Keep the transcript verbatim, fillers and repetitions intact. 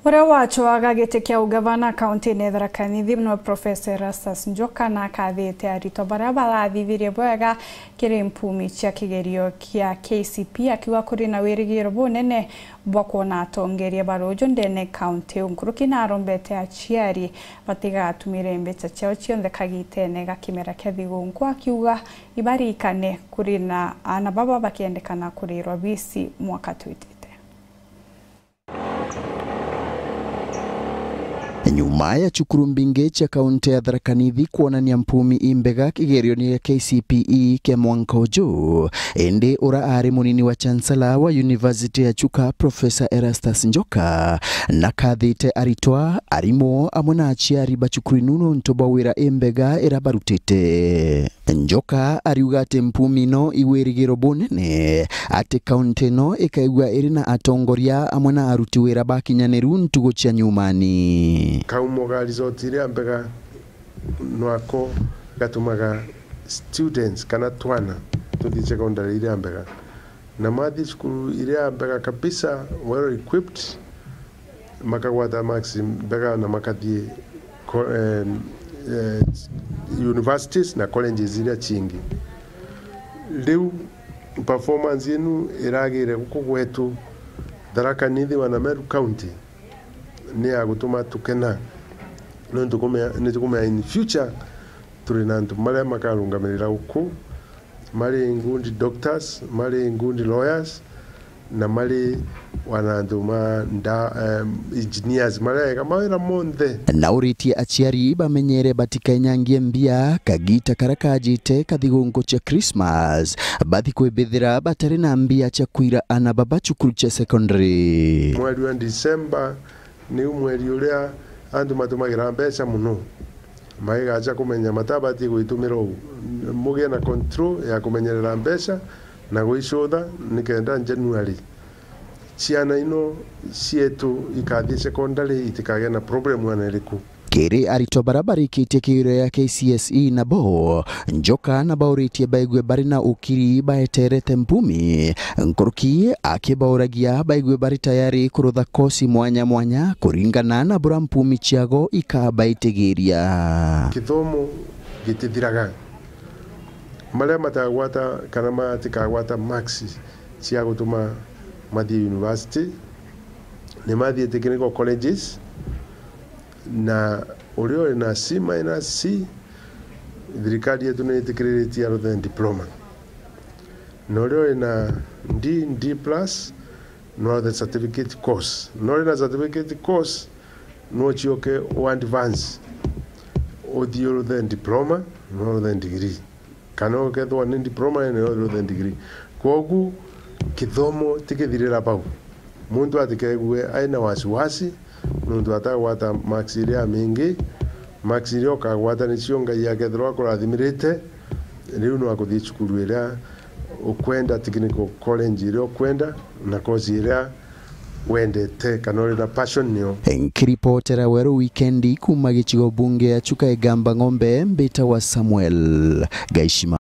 Uria wacwaga giti kia ugavana kaunti-ini ya Tharaka Nithi, no Professor Erastus Njoka, nakathite aritwa baria barathithirie bwega kiri mpumi cia kigerio kia K C P E, akiuga kuri na wirigiro bunene bwa kwona atongeria ba ruuju ndene kaunti iu. Nkuruki narombete aciari batigatumire mbeca ciao cionthe kagitene ga kimera kia thigunku, akiuga ibarikane kuri na aana baba bakiendekana kurirwa bisi mwaka twitite. Nyuma ya cukuru mbingi cia kaunti ya Tharaka Nithi kwonania mpumi imbega kigerioni gia K C P E kia mwanka uju, indi ura ari munini wa chancellor wa University ya Chuka, Professor Erastus Njoka, nakathite aritwa, arimu amwe na aciari ba cukuru inu nontu bwa wira imbega ira barutite. Njoka ariuga ati mpumi ino i wirigiro bunene ati kaunti ino ikaigua iri na atongoria amwe na aruti wira bakinyaniru ntugu cia nyumani. Kaumo ga result iria mbega nwako gatumaga students kana twana tuthii secondary iria mbega, na mathii cukuru iria mbega kabisa, well equipped, makagwata marks mbega na makathii co-, em, eh, universities na colleges iria cingi. Riu performance yenu iragire guku gwetu Tharaka Nithi wana Meru County ni ya gutuma tukena, nontu kumea, ni tukumea in future turi na antu maria makarungamirira guku, mari good doctors, mari good lawyers, na mari wana antu ma nda-, em, engineers, mari ega mawira monthe. Na uritie aciari bamenyere batikenyangie mbia kagita karia kajite ka thigunku cia Christmas, bathi kwibithira batari na mbia cia kwira ana baba cukuru cia secondary. Mweri wa December niu mweri uria antu matumagira mbeca muno. Maigacha kumenya matabatie gwitumira uu. Mugie na control ya kumenyerera mbeca na gwicutha, nikenda January ciana ino cietu ikathii secondary itikage na problem ana iriku. Kiri aritwa baria barikitie kigerio ya K C S E nabo, Njoka nabauritie baigue bari na ukiri baeterete mpumi, nkuruki akibauragia baigue bari tayari kurutha kosi mwanya mwanya kuringana na buria mpumi ciago ikabaitigiria. Kithomo gitithiraga. Maria matagwata kana matikagwata marks cia gutuma mathie university, ni mathie technical colleges, na uria uri na C minus C, thirikari yetu ni itikiriritie aruthe diploma, na uria uri na D, D plus, no aruthe certificate course, na uria uri na certificate course, no ucioke u advance, uthii uruthe diploma, no uruthe degree. Kana ukethirwa ni diploma, ni uruthe degree. Kwogu, kithomo tikithirira bau. Muntu atikegue aina wasiwasi, nontu atagwata marks iria mingi. Marks iria ukagwata nicio Ngai akethirwa akurathimirite, riu no akuthii cukuru iria ukwenda, technical college iria ukwenda, na course iria wendete kana uri na passion nio. Nkiripotera Weru Wikendi kuuma gicigo bunge ya Chuka Igamba Ng'ombe, mbitagwa Samuel Gaishima.